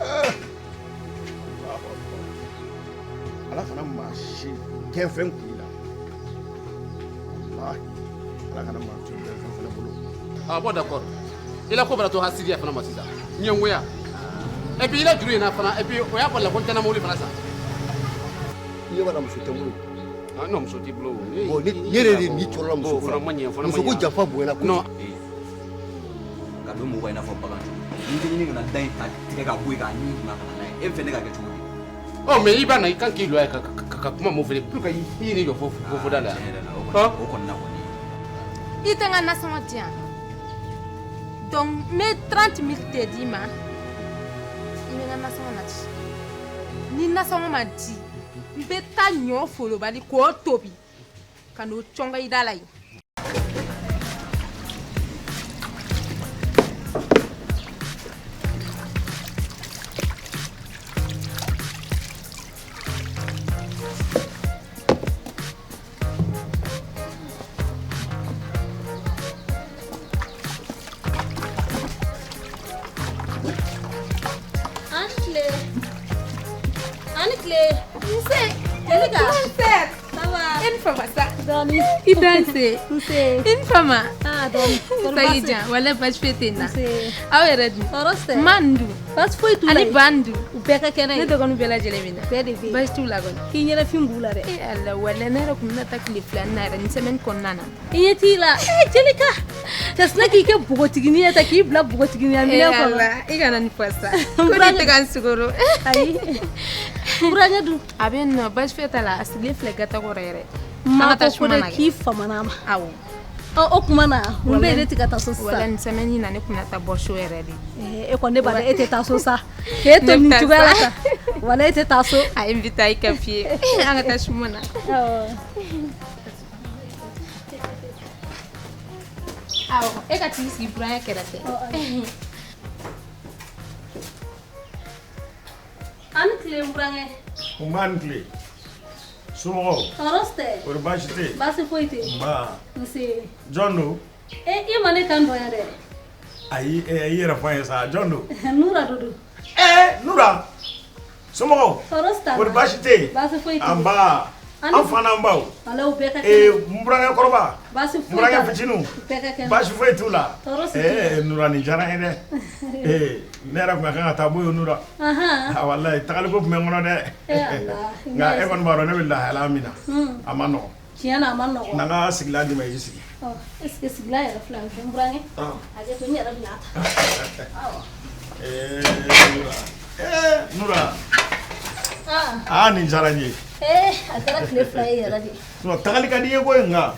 Allahu akbar. Ala kana maa si gɛnfɛn kun i la. Walahi, Ala kana maa to gɛnfɛn fana bolo. Ah bon, d'accord. I la ko bɛna to hasidiya fana ma sisan. Ɲɛngoya. Et puis i la juru in na fana, et puis o y'a bali la ko n tɛna mobili fana san. I ɲɛ b'a la, muso tɛ n bolo. Ah non, muso t'i bolo. Bon, ne yɛrɛ de ni tɔɔrɔla muso ko fana la. ma ɲɛ, fana ma Muso ko ɲɛ. janfa bonyana kojugu. Non. Ka don mɔgɔ in n'a fɔ bagan cogo n'i tɛ ɲini kana da in ta tigɛ ka bɔ yen k'a ɲimi kunna ka na n'a ye, e bɛ fɛ ne ka kɛ cogo di? Oh, mais i b'a na, i kan k'i jɔ yan ka kuma mun fɛ pour que i yɛrɛ jɔ fo da la yan. Tiɲɛ yɛrɛ la, o kɔni, o kɔni na kɔni. I tɛ n ka nasɔngɔ di yan, donc n bɛ 30 mille de d'i ma, i bɛ n ka nasɔngɔ nati. Ni nasɔngɔ ma di, n bɛ taa ɲɔ folobali k'o tobi ka n'o cɔngɔ i da la yen. An tile. An tile. Nse. Jelika. Nse. Ça va? E ni fama sa. Dɔɔni. I danse. Nse. I ni fama. Ah, dɔɔni. Kɔri Sayi baasi? jan, walayi baasi foyi tɛ n na. Nse. Aw yɛrɛ dun? Tɔɔrɔ tɛ. Ma nin dun? Baasi foyi t'u la. Ani ba nin dun? U bɛɛ ka kɛnɛ. Ne dɔgɔninw bɛɛ lajɛlen bɛ na. Bɛɛ de bɛ yen. Baasi t'u la kɔni. K'i ɲɛnafin b'u la dɛ. E Ala, walayi ne yɛrɛ tun bɛna taa tile filanin na yɛrɛ nin semaine kɔnɔna na. I ɲɛ t'i la. Ee Jelika. Ka sina k'i kɛ npogotiginin ye tan, k'i bila npogotigininya minɛn E kɔnɔ. Ala, i kana nin fɔ sa. Ko ne tɛ ka n sugoro. Ayi. N burankɛ dun? A bɛ yen nɔ, baasi foyi t'a la, a sigilen filɛ gata kɔrɔ yɛrɛ. Ma An ka taa ko ko suma dɛ na kɛ. k'i famana a ma. Awɔ. Ɔ, o tuma na mun bɛ yen, ne tɛ ka taa so sisan? Walayi nin semaine in na ne tun bɛna taa bɔ so yɛrɛ de. E kɔni, ne b'a dɔn e tɛ taa so sa. K'e to Ne bɛ nin taa cogoya la sa. tan. Walayi e tɛ taa so. A ye n bɛ taa i ka f'i ye. An ka taa suma na. Awɔ. Awɔ, e ka t'i sigi burankɛ kɛrɛfɛ. An ni tile, n burankɛ. Nba, ni tile. Somɔgɔw? Tɔɔrɔ tɛ. Kɔri baasi tɛ yen? Baasi foyi tɛ yen. Nba. Nse. Jɔn don? E, i ma ne kan dɔn yan dɛ. Ayi, i yɛrɛ fɔ an ye sa, jɔn don? Nura do don. Ɛɛ Nura, somɔgɔw? Tɔɔrɔ t'a la. Kɔri baasi tɛ yen? Baasi foyi tɛ yen. Anba. An fa n'an baw. Walayi u bɛɛ ka kɛnɛ. N burankɛ kɔrɔba. Baasi foyi N burankɛ t'a la. fitininw. U bɛɛ ka kɛnɛ. Baasi foyi t'u la. Tɔɔrɔ si t'u la. Nura, nin diyara n ye dɛ. Ne yɛrɛ tun ka kan ka taa bɔ yen, Nura. Ahan. Ah, walayi tagaliko tun bɛ n kɔnɔ dɛ. Eh Ala. Nka e kɔni b'a dɔn ne bɛ lahalaya min na. A ma nɔgɔn. Tiɲɛ na, a ma nɔgɔn. N'an ka sigilan d'i ma, i sigi. Ɔ, est ce que sigilan yɛrɛ filɛ nin fɛ, n burankɛ? A kɛ to, n yɛrɛ bɛna a ta. Awɔ. Nura. Nura. Ah. Aa, nin diyara n ye. Eh, a kɛra tile 2 ye yɛrɛ de. Sinon tagali ka di n ye koyi, nka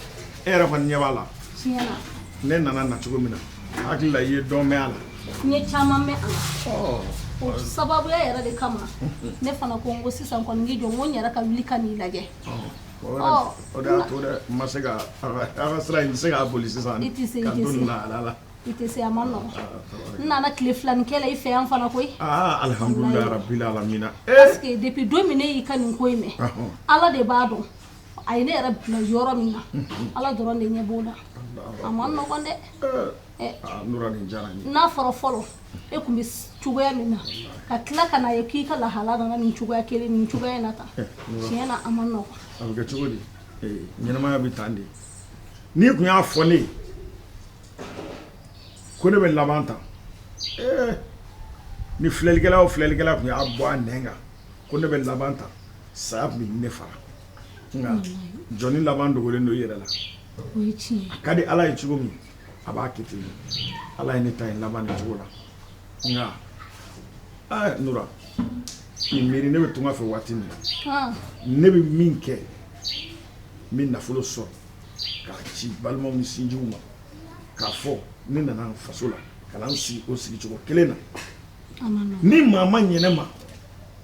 e yɛrɛ kɔni ɲɛ b'a la. Tiɲɛ na. Ne nana na cogo min na, hakili la i ye dɔ mɛn a la. N ye caman mɛn a la. O sababuya yɛrɛ de kama ne fana ko n ko sisan kɔni n k'i jɔ, n ko n yɛrɛ ka wuli ka n'i lajɛ. O de y'a to dɛ, n ma se ka a ka sira in, n tɛ se k'a boli sisan. I tɛ se, i ka tɛ to se. nin lahala la. I tɛ se, a ma nɔgɔn. N nana tile filanin kɛ la i fɛ yan fana koyi. Aa, alihamudulilayi rabili alamina. Parce que depuis don min ne y'i ka nin ko in mɛn, Ala de b'a dɔn a ye ne yɛrɛ bila yɔrɔ min na, Ala dɔrɔn de ɲɛ b'o la. A ma nɔgɔn dɛ. Aa Nura, nin diyara n ye. N'a fɔra fɔlɔ e tun bɛ cogoya min na, ka tila ka n'a ye k'i ka lahala nana nin cogoya kelen, nin cogoya in na tan, tiɲɛ na a ma nɔgɔn. A bɛ kɛ cogo di? Ɲɛnamaya bɛ tan de. N'i tun y'a fɔ ne ye ko ne bɛ laban tan, ni filɛlikɛla o filɛlikɛla tun y'a bɔ a nɛn kan ko ne bɛ laban tan, saya tun bɛ ne fara. Nka jɔnni laban dogolen don i yɛrɛ la. O ye tiɲɛ ye. A ka di Ala ye cogo min, a b'a kɛ ten. Ala ye ne ta in laban nin cogo la. Nka Nura, k'i miiri ne bɛ tunga fɛ waati min na, ne bɛ min kɛ, n bɛ nafolo sɔrɔ k'a ci balimaw ni sinjiw ma, k'a fɔ ne nana n faso la ka na n sigi o sigicogo kelen na. Ni maa ma ɲɛ ne ma,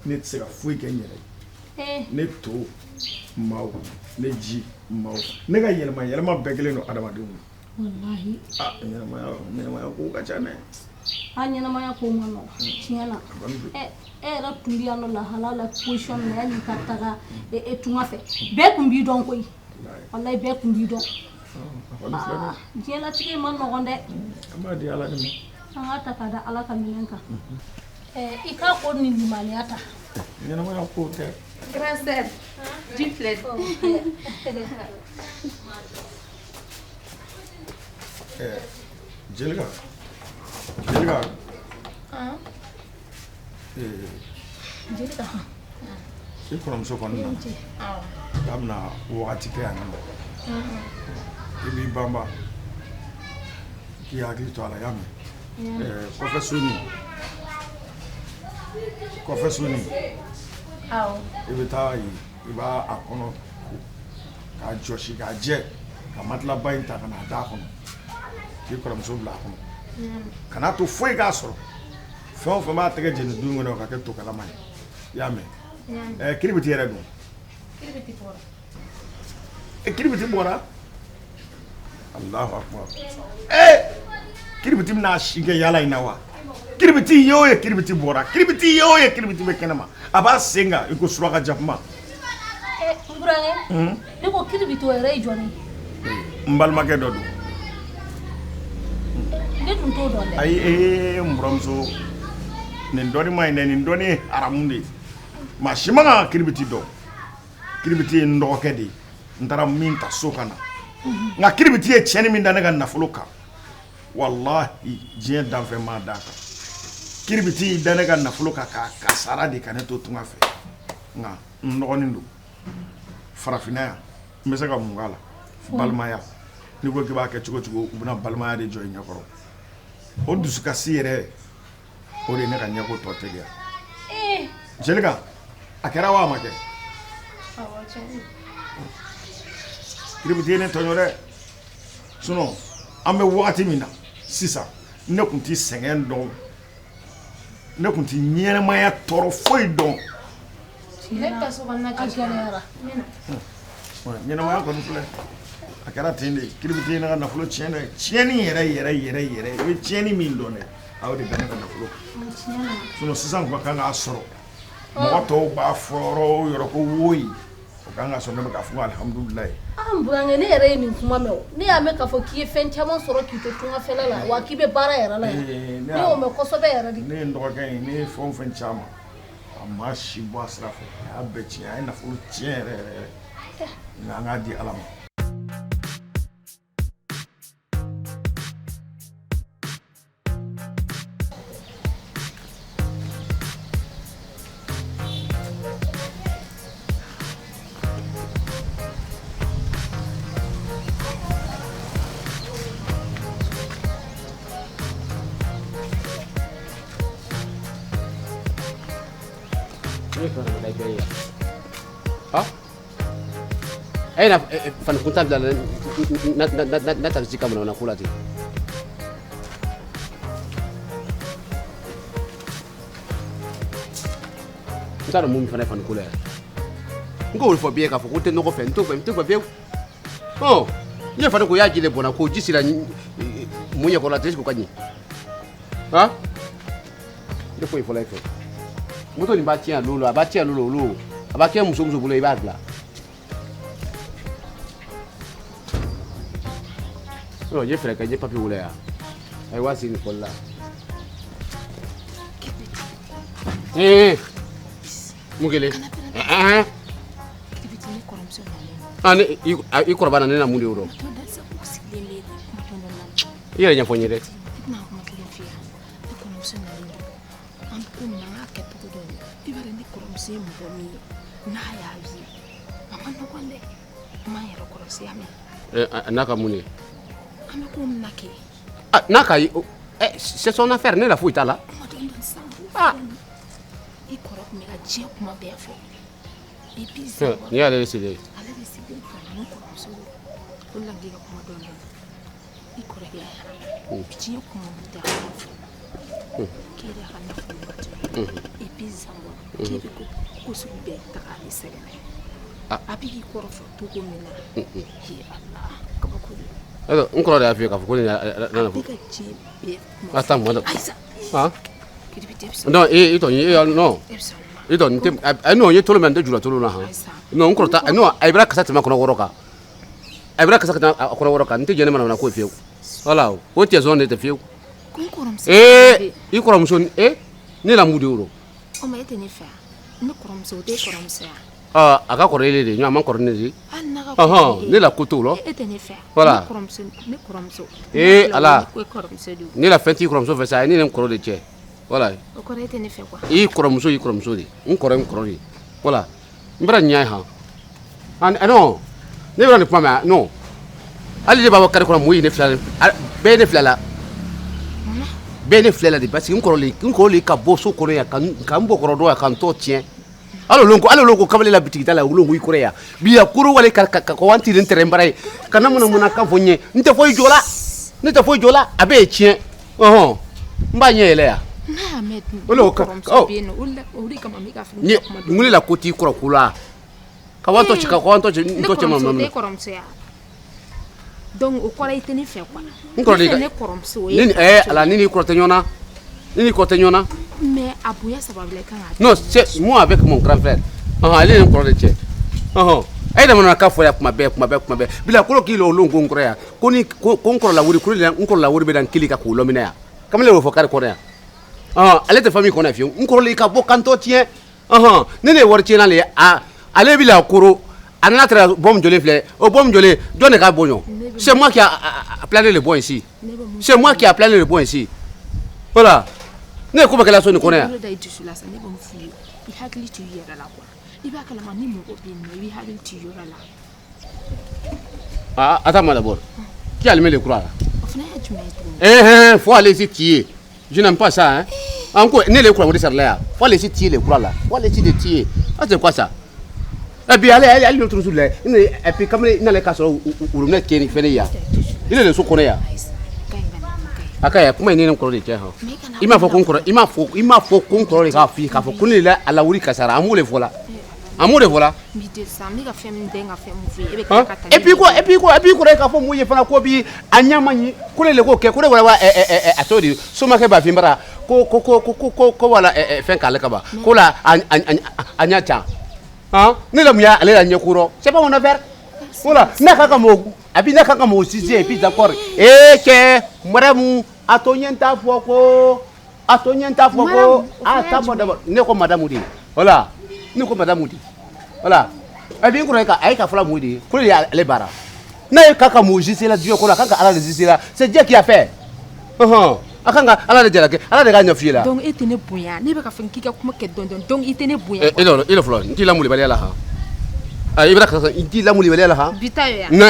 ne tɛ se ka foyi kɛ n yɛrɛ ye. Ne to maaw, ne ji maaw, ne ka yɛlɛma yɛlɛma bɛɛ kelen don adamadenw na. Walahi. Aa, ɲɛnamaya ko ka ca dɛ. A ɲɛnamaya ko ma nɔgɔn tiɲɛ na. E yɛrɛ tun bɛ yan nɔ lahala la, position min na, yanni ka taga e tunga fɛ, bɛɛ tun b'i dɔn koyi. Walahi, bɛɛ tun b'i dɔn. Diɲɛlatigɛ ma nɔgɔn dɛ. An b'a di Ala de ma. An k'a ta k'a da Ala ka minɛn kan. I k'a ko ni limaniya ta. Ɲɛnamaya ko tɛ. Grand sœur, ji filɛ. Jelika, Jelika. Jelika. I kɔrɔmuso kɔni nana. K'a bɛna wagati kɛ yan nɔ. I b'i banba k'i hakili to a la, i y'a mɛn? Kɔfɛ soni. Kɔfɛ soni. Awɔ. I bɛ taa yen, i b'a a kɔnɔ ko k'a jɔsi k'a jɛ, ka matilaba in ta ka n'a d'a kɔnɔ, k'i kɔrɔmuso bila a kɔnɔ. Kan'a to foyi k'a sɔrɔ. Fɛn o fɛn b'a tɛgɛ jeni du in kɔnɔ, o ka kɛ tokalama ye. I y'a mɛn? Kiribiti yɛrɛ dun? Kiribiti bɔra. Kiribiti bɔra? Alahu akubar. Kiribiti bɛna si kɛ yala in na wa? Kiribiti ye o ye, kiribiti bɔra. Kiribiti ye o ye, kiribiti bɛ kɛnɛma. A b'a sen kan i ko suraka jakuma. N burankɛ, ne ko kiribiti o yɛrɛ ye jɔn ye? N balimakɛ dɔ don. Ne dun t'o dɔn dɛ. Ayi, n buramuso, nin dɔnni ma ɲi dɛ, nin dɔnni ye haramu de ye. Maa si man kan ka kiribiti dɔn. Kiribiti ye n dɔgɔkɛ de ye. N taara min ta so ka na. Nka kiribiti ye tiɲɛni min da ne ka nafolo kan, walahi diɲɛ danfɛn m'a d'a kan. Kiribiti y'i da ne ka nafolo kan k'a kasara de ka ne to tunga fɛ. Nka n dɔgɔnin don. Farafinna yan, n bɛ se ka mun k'a la? Balimaya. N'i ko k'i b'a kɛ cogo cogo, u bɛna balimaya de jɔ i ɲɛkɔrɔ. O dusukasi yɛrɛ, o de ye ne ka ɲɛko tɔ teliya. Jelika, a kɛra wa a ma kɛ? Awɔ, tiɲɛ. Kiribiti ye ne tɔɲɔ dɛ. Sinon, an bɛ wagati min na sisan, ne tun tɛ sɛgɛn dɔn, ne tun tɛ ɲɛnɛmaya tɔɔrɔ foyi dɔn. Ne bɛ taa so kɔnɔna A gɛlɛyara. Ɲɛnɛmaya kɔni filɛ, a kɛra ten de. Kiribiti ye ne ka nafolo tiɲɛ dɛ. Tiɲɛni yɛrɛ yɛrɛ yɛrɛ yɛrɛ, i bɛ tiɲɛni min dɔn dɛ, a y'o de da ne ka nafolo kan. Sinon sisan tun ka kan k'a sɔrɔ. Mɔgɔ tɔw b'a fɔ yɔrɔ o yɔrɔ ko woyi, o kan k'a sɔrɔ ne bɛ k'a fɔ ko alihamudulilayi. N burankɛ, ne yɛrɛ ye nin kuma mɛn o. Ne y'a mɛn k'a fɔ k'i ye fɛn caman sɔrɔ k'i to tungafɛla la, wa k'i bɛ baara yɛrɛ la yan. Ne y'o mɛn kosɛbɛ yɛrɛ de. Ne ye n dɔgɔkɛ ye, ne ye fɛn o fɛn caman, a ma si bɔ a sira fɛ, a y'a bɛɛ tiɲɛ, a ye nafolo tiɲɛ yɛrɛ yɛrɛ yɛrɛ. Nka an k'a di Ala ma. E na fani kunta bila na ta ji kamana na kula ten. N t'a dɔn mun fana ye fani ko la yɛrɛ. N k'o de fɔ bɛɛ k'a fɔ ko n tɛ nɔgɔ fɛ, n t'o fɛ, n t'o fɛ fiyewu. Ɔ, n ye fani ko i y'a ji de bɔnna ko ji sera mun ɲɛkɔrɔ la ten, est-ce que o ka ɲi? Han? Ne foyi fɔla e fɛ. Moto nin b'a tiɲɛ a lolo, a b'a tiɲɛ a lolo olu, a b'a kɛ muso muso bolo i b'a dilan. N ye fɛɛrɛ kɛ, n ye papiye wele yan. A ye waa segin nin fɔli la. Mun kelen? Ne i kɔrɔba na ne na mun de y'o dɔn? I yɛrɛ ɲɛfɔ n ye dɛ. N'a ka mun de ye? N'a ka ye, c'est son affaire, ne la foyi t'a la. I kɔrɔ tun bɛ ka diɲɛ kuma bɛɛ fɔ. Nin y'ale de sigilen ye. Ale de sigilen don ani kɔrɔmuso don. O de la n k'i ka kuma dɔɔni dɔɔni. I kɔrɔkɛ diɲɛ kuma bɛɛ tɛ a fɔ. K'e de ka nafolo ba to. Et puis Zango, k'e bɛ ko sugu bɛɛ ta k'ale sɛgɛrɛ. A bɛ k'i kɔrɔfɔ cogo min na. He Ala, kabako don. N kɔrɔ de y'a f'i ye k'a fɔ ko ne nana. A bɛ ka diɲɛ bɛɛ kuma. A taa mun na? Ayi sa. Non, i tɔ non. I tɔ n tɛ non, n ye tolo mɛn, n tɛ jula tolo la han. Non, n kɔrɔ ta non, a bɛra kasa tɛmɛ kɔnɔ wɔrɔ kan. A bɛra kasa tɛmɛ kɔnɔ wɔrɔ kan, n tɛ jɛn ne manamana ko ye fiyewu. Voilà, o tɛ zɔn de tɛ fiyewu. I kɔrɔmuso Ne la mun de y'o. O ma e tɛ ne fɛ yan. Ne kɔrɔmuso o tɛ kɔrɔmuso yan. Ah, a ka kɔrɔ ele de, ɲɔgɔn ma kɔrɔ ne de. Hali n'a ka kɔrɔ ne la ko t'o la. E tɛ ne fɛ. Voilà. Ne kɔrɔmuso, ne kɔrɔmuso. Eh Ala. Ne kɔrɔmuso de. Ne la fɛn t'i kɔrɔmuso fɛ sa, ne ni n kɔrɔ de cɛ. Voilà. O kɔrɔ e tɛ ne fɛ quoi. I kɔrɔmuso y'i kɔrɔmuso de. N kɔrɔ ye n kɔrɔ de. Voilà. N bɛna ɲɛ han. Ah non. Ne bɛna nin kuma mɛn non. Hali ne b'a fɔ kari kɔnɔ mun ye ne fila bɛɛ ye ne fila la. Bɛɛ ne filɛ la de parce que n kɔrɔlen ka bɔ so kɔnɔ yan ka n bɔ kɔrɔ dɔn yan ka n tɔ tiɲɛ. Hali olu ko kamalen la bitigi da la olu ko i kɔrɔ yan bi ya koro wale ka ka wan tilen tɛrɛn bara ye ka na mana kan fɔ n ye n tɛ foyi jɔ la ne tɛ foyi jɔ la a bɛɛ ye tiɲɛ ɔhɔn n b'a ɲɛ yɛlɛ yan. N'a y'a mɛn dun kɔrɔmuso bɛ yen nɔ o de kama n bɛ k'a fɔ ne n la ko t'i kɔrɔ ko la ka wan tɔ ci ka wan tɔ ci n tɔ cɛ ma ne kɔrɔmuso ya. Donc o kɔrɔ i tɛ ne fɛ quoi. N kɔrɔ de ne kɔrɔmuso ye. Ni ala ni ni kɔrɔ tɛ ɲɔgɔn na. Ni ni kɔrɔ tɛ ɲɔgɔn na. Mais a bonya sababu la i kan ka. Non, c'est moi avec mon grand frère. Ale ni n kɔrɔ de cɛ. A ye damana ka fɔ yan kuma bɛɛ kuma bɛɛ kuma bɛɛ. Bila kolo k'i lɔ ko n kɔrɔ yan. Ko ni ko n kɔrɔ la wuri ko n kɔrɔ la wuri bɛ na n kili ka k'o lɔminɛ yan. Kamalen y'o fɔ kari kɔnɔ yan. Ale tɛ famille kɔnɔ yan fiyewu. N kɔrɔ ka bɔ k'an tɔ tiɲɛ. Ne ye wari tiɲɛna le ye. Ale bɛ la koro. A nana taara bɔm jɔlen filɛ o bɔm jɔlen jɔn de ka bɔ ɲɔ. C'est moi qui a plané le bon ici. C'est moi qui a plané le bon ici. Voilà. Ne ko bɛ kɛla so nin kɔnɔ yan. Ne da i dusu la sa ne bɛ mun f'i ye i hakili to i yɛrɛ la quoi. I b'a kalama ni mɔgɔ bɛ yen nɔ i b'i hakili to i yɔrɔ la. Ah, attends-moi d'abord. Qui a allumé le courant là? O fana ye jumɛn ye tuguni? Eh, faut aller ici tuer. Je n'aime pas ça hein. Encore ne le courant o de sara la yan. Faut aller ici tuer le courant là. Faut aller ici de tuer. Ah, c'est quoi ça? Et puis allez allez l'autre jour là. Et puis comme il n'allait qu'à sɔrɔ u minɛ kɛ ni fɛn ye yan. I de so kɔnɔ yan. A ka ya kuma in ne ni n kɔrɔ de cɛ han. I m'a fɔ ko n kɔrɔ i m'a fɔ ko n kɔrɔ de k'a f'i ye k'a fɔ ko ne de la a lawuli kasara an b'o de fɔ la. An b'o de fɔ la. N b'i deli sa n bɛ ka fɛn min den ka fɛn min f'i ye e bɛ tila ka taa. Et puis kɔrɔ k'a fɔ mun ye fana ko bi a ɲɛ ma ɲi ko ne de k'o kɛ ko ne wala a tɔgɔ di somakɛ b'a fi bara ko ko ko ko ko ko wala fɛn k'ale kaba ko la a ɲɛ ca. Hein? Ne la muya ale la ɲɛkɔrɔ c'est pas mon affaire. Voilà, n'a ka ka mɔgɔ a bi n'a ka ka mɔgɔ sise et puis d'accord. Eh cɛ madame a to ɲɛ t'a fɔ ko a to ɲɛ t'a fɔ ko a t'a fɔ d'abord ne ko madame de. Voilà, ne ko madame de. Voilà. A bi n kɔrɔ ka a ye ka fɔla mun de ye ko ne de y'ale baara. N'a ye ka ka mɔgɔ sise la diɲɛ kɔnɔ a kan ka Ala de sise la c'est Dieu qui a fait. A kan ka Ala de jalaki Ala de k'a ɲɛf'i ye la. Donc e tɛ ne bonya ne bɛ ka fɛn k'i ka kuma kɛ dɔɔni dɔɔni donc i tɛ ne bonya. E le fɔlɔ n t'i lamolibaliya la han. Ah i bɛna karisa n t'i lamolibaliya la han. Bi ta ye yan. Non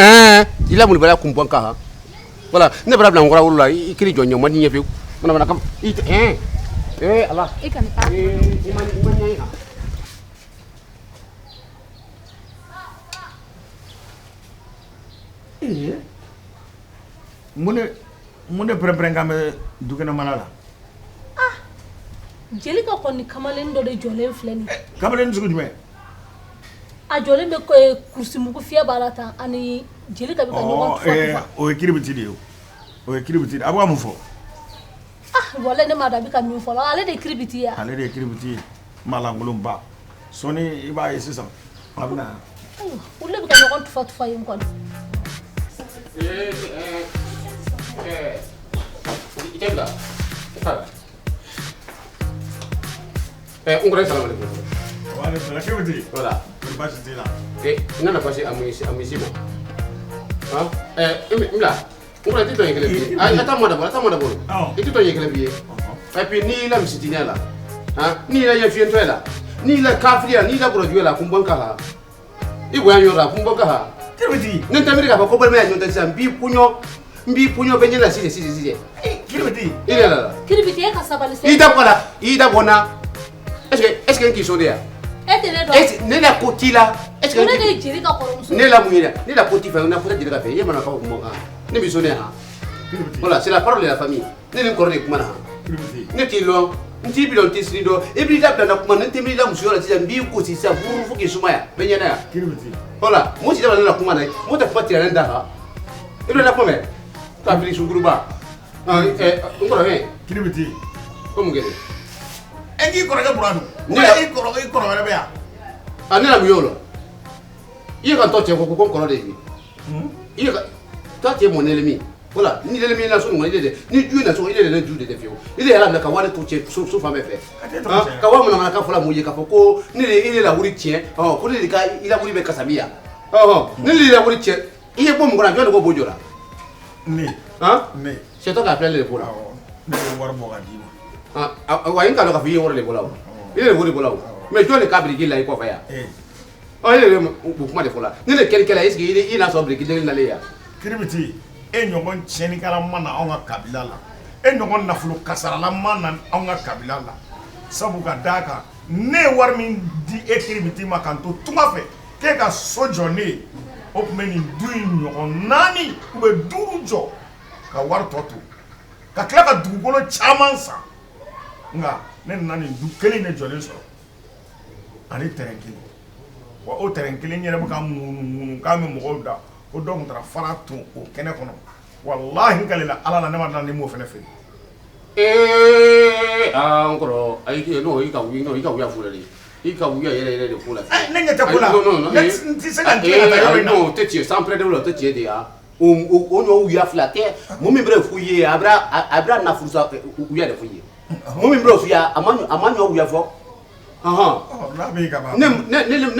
i lamolibaliya kun bɔ n kan han. Voilà ne bɛna bila n kɔrɔ wolo la i kiri jɔ ɲɔ man di ɲɛ fiyewu. Mana mana kam i tɛ ɛn ee Ala. E kana taa. I ma ɲɛ ye han. Ee mun de pɛrɛn-pɛrɛn kan bɛ dukɛnɛmana la. Ah jeli ka kɔni kamalen dɔ de jɔlen filɛ nin ye. Kamalen sugu jumɛn? A jɔlen bɛ kurusimugu fiyɛ b'a la tan ani jeli ka bɛ ka ɲɔgɔn tufa tufa. O ye kiribiti de ye o. O ye kiribiti de ye a bɛ ka mun fɔ? Ah walayi ne m'a dɔn a bɛ ka min fɔ la ale de ye kiribiti ye. Ale de ye kiribiti ye malankolonba sɔɔni i b'a ye sisan a bɛ na. Ayiwa olu de bɛ ka ɲɔgɔn tufa tufa yen kɔni. N kɔrɔ salam alaikum. Wa alaikum salam. Kiribiti. Voilà. Kɔri baasi t'i la? N nana basi a mun si ma. Han? N bila. N kɔrɔ i tɛ tɔ ɲɛ kelen f'i ye. Attends-moi d'abord, attends-moi d'abord. I tɛ tɔ ɲɛ kelen f'i ye. Et puis n'i la misitinya la, han? N'i la ɲɛfiyentɔ la, n'i la kafiriya, n'i la kɔrɔjuguya la, kun bɔ n kan han. I bonya yɔrɔ la, kun bɔ n kan han. Kiribiti. Ne tɛ miiri k'a fɔ ko balimaya ɲɔgɔn tɛ sisan n b'i puɲɔ. N b'i puɲɔ bɛ ɲɛ la sisan sisan sisan. Kiribiti. I yɛrɛ la. Kiribiti e ka sabali sa. I da bɔ la, i da bɔ n na. Est-ce que n k'i so de yan? E tɛ ne dɔn. Ne la ko t'i la. Est-ce que ne de ye jeli ka kɔrɔmuso ye. Ne la mun ye dɛ? Ne la ko t'i fɛ, ne ko tɛ jeli ka fɛ. I ye mana fɔ kuma kan. Ne b'i so de yan. Voilà, c'est la parole de la famille. Ne ni n kɔrɔ de kuma na han. Ne t'i lɔn, n t'i bi dɔn, n t'i sini dɔn. I b'i da bila n na kuma na, n tɛ miiri la musoya la sisan, n b'i gosi sisan furu fo k'i sumaya. Bɛ ɲɛna yan. Voilà, mɔgɔ si tɛ bila ne la kuma na, mɔgɔ tɛ kuma tigɛ ne da kan. I bɛ na kuma mɛn? Kafiri sunkuruba. N kɔrɔkɛ. Kiribiti. Ko mun kɛra? E k'i kɔrɔkɛ bɔra dun. Ne i kɔrɔkɛ i kɔrɔ wɛrɛ bɛ yan. A ne la mun y'o la? I ye ka n tɔ cɛ ko n kɔrɔ de ye. I ye ka toi tu es mon ennemi. Voilà, ni le min na so ŋɔni de ni ju na so ile de ne ju de tɛ fiyewu ile yɛrɛ minɛ ka wari to cɛ so fan bɛɛ fɛ ka wari mana ka fɔla mun ye k'a fɔ ko ne de ile la wuri tiɲɛ ko ne de ka i la wuri bɛ kasabi yan ne de la wuri tiɲɛ i ye bɔ mun kɔnɔ jɔn de ko bo jɔ la ne ne c'est toi qui as appelé le bɔ la ne ye wari bɔ ka d'i ma wa n k'a dɔn k'a fɔ i ye wari de bɔ la o ile de wari bɔ la o mais jɔn de ka biriki la i kɔfɛ yan ile de o kuma de fɔ la ne de kɛli kɛla est ce que i n'a sɔrɔ biriki den nalen yan Kiribiti e ɲɔgɔn tiɲɛnikɛla ma na anw ka kabila la e ɲɔgɔn nafolo kasarala ma na anw ka kabila la sabu ka d'a kan ne ye wari min di e Kiribiti ma k'an to tunga fɛ k'e ka so jɔ ne ye o tun bɛ nin du in ɲɔgɔn 4 u bɛ 5 jɔ ka wari tɔ to ka tila ka dugukolo caman san nka ne nana nin du kelen de jɔlen sɔrɔ ani terrain kelen wa o terrain kelen yɛrɛ bɛ ka ŋunuŋunu k'a bɛ mɔgɔw da ko dɔ tun taara fara ton o kɛnɛ kɔnɔ walahi n kalela ala la ne ma dala ni m'o fɛnɛ feere. Aa n kɔrɔ ayi non i ka non i ka wuya f'u la de i ka wuya yɛrɛ yɛrɛ de f'u la. Ne ɲɛ tɛ ko la ne tɛ se ka n tilen ka taa yɔrɔ in na. Non o tɛ tiɲɛ san pɛrɛn la o tɛ tiɲɛ de ya o ɲɔ wuya fila tɛ mun min bɛ f'u ye a bɛna nafolo sa wuya de f'u ye mun min bɛ f'u ye a ma ɲɔ wuya fɔ. Ne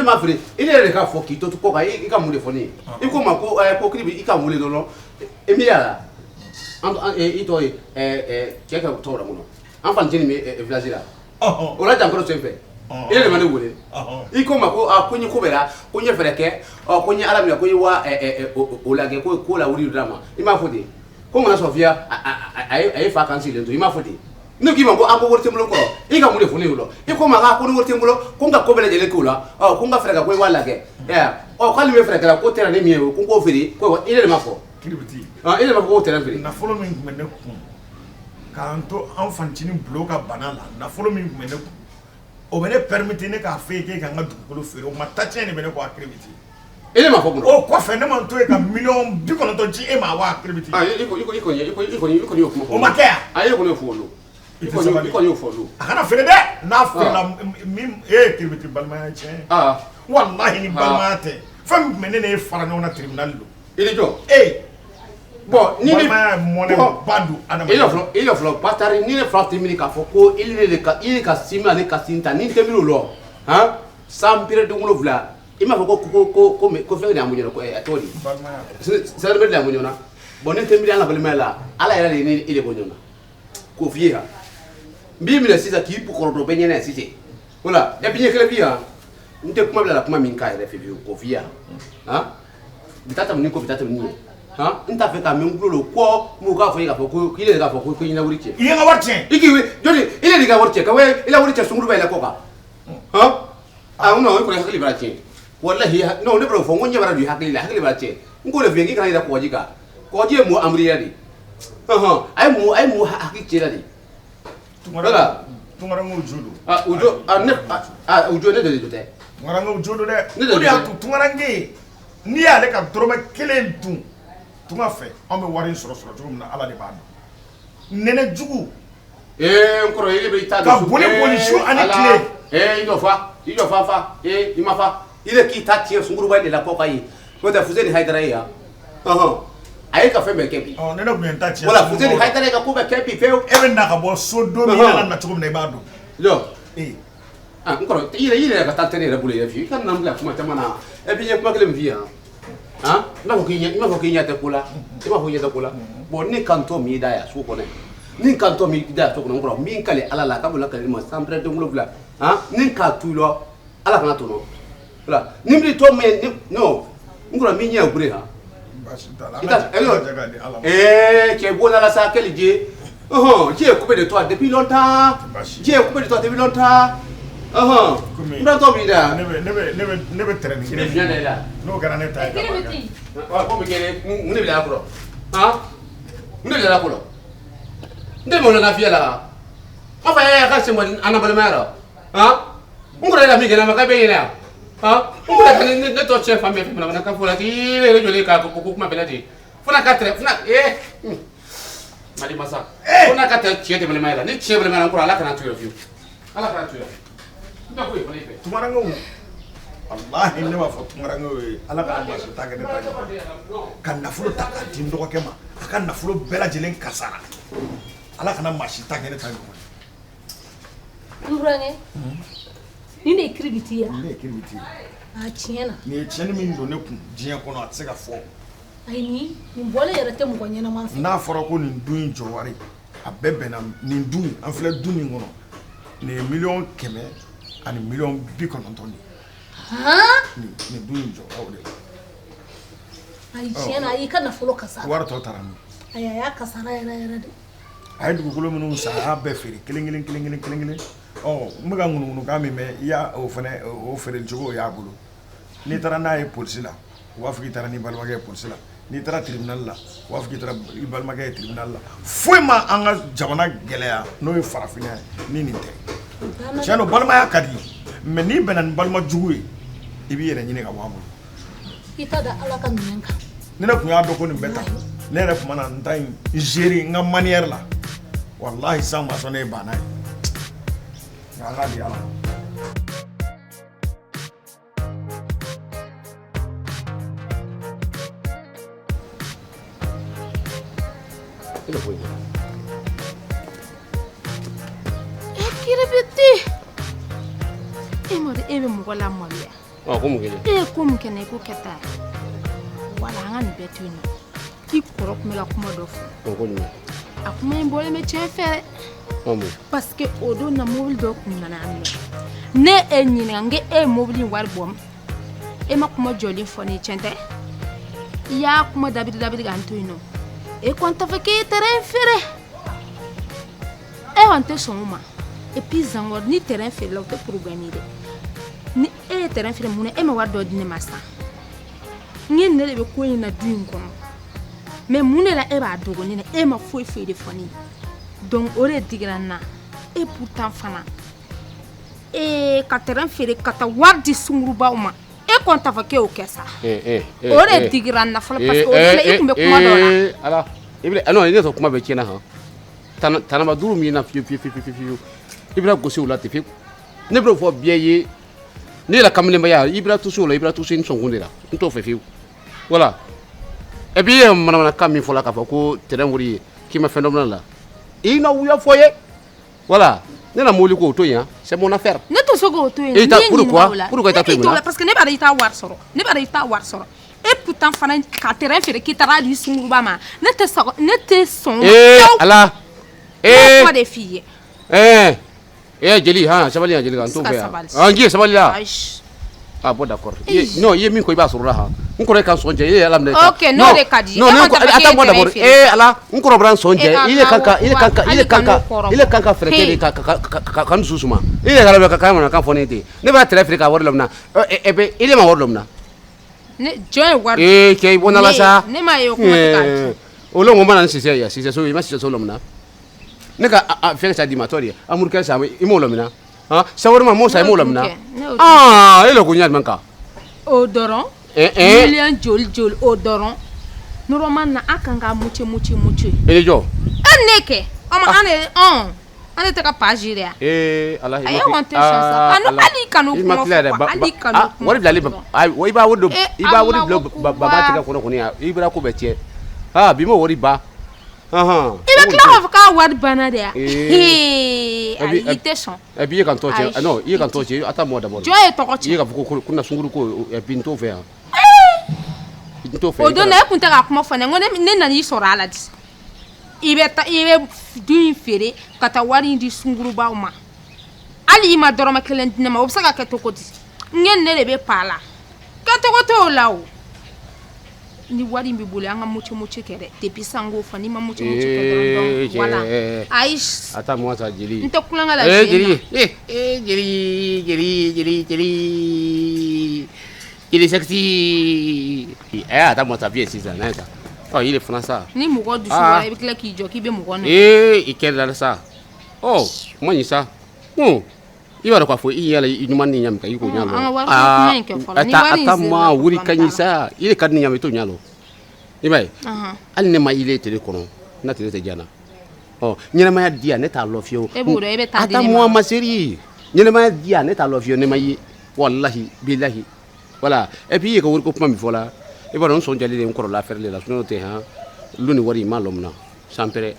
m'a feere i ne yɛrɛ de k'a fɔ k'i to kɔ kan i ka mun de fɔ ne ye i ko n ma ko ko Kiribi i ka n wele dɔrɔn Emilia la i tɔgɔ ye cɛ ka tɔgɔ la kɔnɔ an fanicinin bɛ village la o la jankaro sen fɛ i yɛrɛ de ma ne wele i ko n ma ko ko n ye ko bɛɛ la ko n ye fɛɛrɛ kɛ ko n ye ala minɛ ko n ye wa o lajɛ ko ko la wuli d'a ma i m'a fɔ ten ko n kana sɔn fiya a ye fa kan sigilen to i m'a fɔ ten. Ne k'i ma ko an ko wari tɛ n bolo kɔrɔ i ka mun de fɔ ne ye o la i ko n ma ko ni wari tɛ n bolo ko n ka ko bɛɛ lajɛlen k'o la ko n ka fɛɛrɛ kɛ ko i b'a lajɛ k'ale bɛ fɛɛrɛ kɛra ko terrain min ye o ko n k'o feere ko i yɛrɛ de ma fɔ. Kiribiti i yɛrɛ ma fɔ k'o terrain feere. Nafolo min tun bɛ ne kun k'an to an fanicinin bulon ka bana la nafolo min tun bɛ ne kun o bɛ ne permettre ne k'a fɔ e ye k'e ka n ka dugukolo feere o ma ta tiɲɛ de bɛ ne kɔ a Kiribiti. E ma fɔ mun o kɔfɛ ne ma n to yen ka 90 miliyɔn ci e ma wa Kiribiti. I kɔni y'o kuma fɔ. O ma kɛ yan. E kɔni y'o fɔ o don. I kɔni y'o fɔ o don. A kana feere dɛ n'a feerela min e Kiribiti balimaya ye tiɲɛ ye. Walahi ni balimaya tɛ fɛn min tun bɛ ne n'e fara ɲɔgɔn na tribunal don. I ni jɔ. Bon ni balimaya ye mɔnɛ ba don adamaden. I yɛrɛ fɔlɔ batari ni ne fa tɛ miiri k'a fɔ ko i ka sin ale ka sin ta ni n tɛ miiri o la han san pere den wolonwula i m'a fɔ ko fɛn de y'an bɔ ɲɔgɔn na ko a tɔgɔ di. Sɛbɛn de y'an bɔ ɲɔgɔn na bon ne tɛ miiri an ka balimaya la ala yɛrɛ de ye ne e de bɔ ɲɔgɔn na k'o f'i ye han. N b'i minɛ sisan k'i kɔrɔtɔ bɛɛ ɲɛna yan sisan voilà et puis ɲɛ kelen bi yan n tɛ kuma bila la kuma min k'a yɛrɛ fɛ fiyewu k'o f'i ye han bi taa tɛmɛ ni ko bi taa tɛmɛ ni ye han n t'a fɛ k'a mɛn n tulo la kɔ mun k'a fɔ ye k'a fɔ ko k'i yɛrɛ k'a fɔ ko i ɲɛna wari cɛ. I ye n ka wari tiɲɛ. I k'i jɔni i yɛrɛ de ka wari cɛ ka i la wari cɛ sunkuruba yɛlɛ kɔ kan han ah non i kɔni hakili b'a tiɲɛ walahi non ne b'o fɔ n ko ɲɛ b'a don i hakili la hakili b'a tiɲɛ n k'o de f'i ye k'i kana yɛlɛ kɔgɔji kan kɔgɔji ye mɔgɔ amiriya de a ye mɔgɔ hakili tiɲɛ de. Voilà. Tunkarankew jo don. U jo ne u jo ne de jo tɛ. Tunkarankew jo don dɛ. O de y'a to tunkaranke n'i y'ale ka dɔrɔmɛ kelen dun tunga fɛ anw bɛ wari in sɔrɔ cogo min na ala de b'a dɔn. Nɛnɛ jugu. N kɔrɔ e bɛ i ta ka boli boli su ani tile. I jɔ fa i jɔ fa fa i ma fa i de k'i ta tiɲɛ sunkuruba de la kɔ ka ye n'o tɛ Fuseni Hayidara ye yan. A ye ka fɛn bɛɛ kɛ bi. Ne tun ye n ta tiɲɛ. Voilà Fuseni Hayidara ye ka ko bɛɛ kɛ bi pewu. E bɛ na ka bɔ so don min i nana na cogo min na i b'a dɔn. Jɔ. N kɔrɔ i yɛrɛ ka taa tɛ ne yɛrɛ bolo yɛrɛ fiyewu i ka na n bila kuma caman na et puis n ye kuma kelen min f'i ye han i m'a fɔ k'i ɲɛ tɛ ko la i m'a fɔ k'i ɲɛ tɛ ko la bon ne kan tɔ min da yan so kɔnɔ ni kan tɔ min da yan so kɔnɔ n kɔrɔ min kale ala la k'a b'o lakale ma san pɛrɛ den wolonwula han ni k'a tu i la ala kana tɔnɔ voilà ni mi tɔ min non n kɔrɔ min ɲɛ gure han. Cɛ bon la sa quel Dieu. Dieu est coupé de toi depuis longtemps. Dieu est coupé de toi depuis longtemps. N bɛ tɔ min da. Ne bɛ tɛrɛnin kelen. Ne bɛ la. N'o kɛra ne ta ye. Ko bɛ kɛ mun de bɛ la kɔrɔ? Han? Mun de bɛ la kɔrɔ? N tɛ mɔgɔ la fiyɛ la. An fa y'a ka sen bɔ an na balimaya la. Han? N kɔrɔ yɛrɛ min kɛ ne ma k'a bɛ ɲinɛ yan. Han? N kɔrɔ ka ne tɔ tiɲɛ fan bɛɛ fɛ mana ka fɔ la k'i yɛrɛ jɔlen k'a ko kuma bɛɛ lajɛlen. Fo n'a ka tɛrɛ fo n'a Mali masa. Fo n'a ka tɛrɛ tiɲɛ tɛ balimaya la. Ni tiɲɛ balimaya la n kɔrɔ ala kana to yen fiyewu. Ala kana to yen. N tɛ foyi fana i fɛ. Tunkarankew walahi ne b'a fɔ tunkarankew ye ala kana baasi ta kɛ ne ta ɲɔgɔn ka nafolo ta k'a di n dɔgɔkɛ ma A ka nafolo bɛɛ lajɛlen kasara. Ala kana maa si ta kɛ ne ta ɲɔgɔn ye. N burankɛ, nin de ye kiribiti ye. Nin de ye kiribiti ye. A tiɲɛ na. Nin ye tiɲɛni min don ne kun diɲɛ kɔnɔ, a tɛ se ka fɔ. Ayi, nin bɔlen yɛrɛ tɛ mɔgɔ ɲɛnama fɛ. N'a fɔra ko nin du in jɔ wari, a bɛɛ bɛnna nin du in, an filɛ du min kɔnɔ, nin ye 100 000 000 ani 90 000 de ye. Nin du in jɔ o de la. Ayi, tiɲɛ na, a y'i ka nafolo kasara. Wari tɔ taara min? Ayi, a y'a kasara yɛrɛ yɛrɛ de. A ye dugukolo minnu san, a y'a bɛɛ feere kelen kelen kelen kelen kelen kelen. Ɔ, n bɛ ka ŋunuŋunukan min mɛn, i y'a o fɛnɛ o feere cogo o y'a bolo. N'i taara n'a ye polisi la, u b'a fɔ k'i taara n'i balimakɛ ye polisi la. N'i taara tribunal la, u b'a fɔ k'i taara i balimakɛ ye tribunal la. Foyi ma an ka jamana gɛlɛya n'o ye farafinna ye ni nin tɛ. Tiɲɛ don, balimaya ka di, mais n'i bɛnna ni balima jugu ye, i b'i yɛrɛ ɲini ka bɔ a bolo. I ta da Ala ka minɛn kan. Ni ne tun y'a dɔn ko nin bɛ tan, ne yɛrɛ tun mana n ta in gérer n ka manière la, walahi san ma sɔn ne ye banna ye. Nka an k'a di Ala ma. E foyi. E kiribiti, e ma dɔn e bɛ mɔgɔ lamaloya. Ɔ, ko mun kɛlen? E ye ko min kɛ na, i ko kɛ taa wala an ka nin bɛɛ to yen nɔ, k'i kɔrɔ tun bɛ ka kuma dɔ fɔ. Ɔ, ko jumɛn? A kuma in bɔlen bɛ tiɲɛ fɛ dɛ. Ɔ, mun? Parce que o don na, mobili dɔ kun nana yan nɔ, ne e ɲininka n ko e ye mobili in wari bɔ min, e ma kuma jɔlen fɔ ne ye. Tiɲɛ tɛ, i y'a kuma dabiri dabiri k'an to yen nɔ. E kɔni t'a fɔ k'e ye terrain feere. E kɔni tɛ sɔn o ma. Et puis encore, ni terrain feerela, o tɛ problème ye dɛ. Ni e ye terrain feere, mun na e ma wari dɔ di ne ma sisan? N ye ne de bɛ ko in na du in kɔnɔ, mais mun de la e b'a dogo ne na? E ma foyi foyi de fɔ ne ye, donc o de digira n na. Et pourtant fana, ee, ka terrain feere ka taa wari di sungurubaw ma, e kɔni t'a fɔ k'e y'o kɛ sa. O de digira n na fɔlɔ, parce que o de la i tun bɛ kuma dɔ la. Ala i bɛ non, ne sɔn kuma bɛ tiɲɛna han. Tanaba duuru min na fiyewu fiyewu fiyewu fiyewu, i bɛna gosi o la ten fiyewu. Ne bɛna fɔ bɛɛ ye, ne yɛrɛ kamalenbaya, i bɛna tusi o la, i bɛna tusi n sɔnkun de la, n t'o fɛ fiyewu. Voilà. Et puis i ye manamanakan min fɔ la k'a fɔ ko terrain wari ye k'i ma fɛn dɔ minɛ la, i na wuya fɔ ye. Voilà, ne na mobili ko o to yen, c'est mon affaire. Ne tɛ se k'o to yen. E ta N'i ye pourquoi? ɲininka o la. Pourquoi i t'a to yen? Ne t'i to o la parce que ne b'a dɔn i t'a wari sɔrɔ, ne b'a dɔn i t'a wari sɔrɔ. Et pourtant fana, ka terrain feere k'i taara di sunguruba ma, ne tɛ sɔn, ne tɛ sɔn o ma Ee. fiyewu. Ala. Ne Ee. y'o kuma de f'i ye. Ee ee, jeli han, sabali yan jeli kan n t'o Ka fɛ yan. sabali. Ah, n k'i ye sabali la. Ayi. Ah bon, d'accord. Non, i ye min ko i b'a sɔrɔ la han. N kɔrɔ ka sɔn jɛ, e ye Ala minɛ. Ok, n'o de ka di. Non, E ne kɔni t'a fɔ k'e ye attends-moi terrain d'abord. feere. Eh Ala, n kɔrɔ bɔra n sɔn jɛ. Eh, I le kan ka i le kan ka i le kan ka Hali i le kan ka fɛɛrɛ kɛ de ka n dusu suma. I le ka mana kan fɔ ne ye ten. Ne b'a terrain feere ka wari lamina. E bɛ i le ma wari lamina. Ne jɔn ye wari? Eh cɛ, i bɔ na la sa. Ne m'a ye o kuma tɛ k'a di. O le ko mana ni sisɛ ya, sisɛ so i ma sisɛ so lamina. Ne ka fɛn sa di ma tɔ de hamburger sa, i m'o lamina. Han, shawarma m'o sa, i m'o lamina. Ne y'o dun kɛ. Ah, e le ko ɲa jumɛn kan? O dɔrɔn. Eh eh. Miliyɔn joli joli o dɔrɔn. Normalement na, an kan ka muce muce muce. E ni jɔ? E ne kɛ. Ɔma an de ɔn. An de tɛ ka page de yan. Ee Ala, i Ayi, ma e kɔni tɛ sɔn sa. Kanu hali kanu i ma kuma tila fɔ yɛrɛ quoi. Hali kanu kuma wari bilalen fɔ. i b'a wari don Eh, i b'a wari Ala bila ko baba tigɛ kɔnɔ kɔni yan, i bɛna ko bɛɛ tiɲɛ. Ah, bi m'o wari ban. Ahan. I bɛ tila k'a fɔ k'a wari banna de yan. Eh. Hee, ayi, i tɛ sɔn. Et puis i ye ka n tɔgɔ tiɲɛ. Ayi. Non, i ye ka n tɔgɔ tiɲɛ. Attends-moi d'abord. Jɔn ye tɔgɔ I ye tiɲɛ? ka fɔ ko na sunkuru ko, et puis n t'o fɛ yan. N t'o fɛ. O don na, e kun tɛ ka kuma fɔ ne ye, n ko ne nana i sɔrɔ a la di. I bɛ taa, i bɛ du in feere ka taa wari in di sungurubaw ma. Hali i ma dɔrɔmɛ kelen di ne ma, o bɛ se ka kɛ cogo di? N ye ne de bɛ pa la. Kɛcogo t'o la o. Ni wari in b'i bolo, an ka muce muce kɛ dɛ. Depuis sisan n k'o fɔ, n'i ma muce muce kɛ dɔrɔn, donc voilà. Ayi. Attends-moi ça, jeli. N tɛ kulonkɛ la Eh zen na. jeli. Eh eh jeli, jeli, jeli, jeli. Jeli sexy. Eh, attends-moi ça, viens sisan, n'a ye sa. Ɔ, i de fana sa. Ni mɔgɔ dusu Ah. bɔra, i bɛ tila k'i jɔ k'i bɛ mɔgɔ nɛgɛ. Ee, i kɛra la sa. Ɔ, kuma ɲi sa. Un. I b'a dɔn k'a fɔ i yɛlɛ i ɲuman ni ɲami i k'o ɲa An ka wari kuma in kɛ fɔlɔ. Ni wari in ata sera, ma wuri ka problème ɲi sa. I de ka di ni ɲami i t'o ɲa lɔ. I b'a ye. Ahan. Hali ne ma ile tele kɔnɔ, n'a tele tɛ diya n na. Ɔ, ɲɛnamaya diya ne t'a lɔ fiyewu. E b'o dɔn, e bɛ taa di ne Ata ma. moi ma chérie. Ɲɛnamaya diya ne t'a lɔ fiyewu ne ma ye. Wallahi billahi. Voilà. Et puis i ye ka wari ko kuma min fɔ la, i b'a dɔn n sɔn jalen de n kɔrɔla affaire de la, sinon tɛ han. Lu ni wari ma lɔ mun na sanpɛrɛ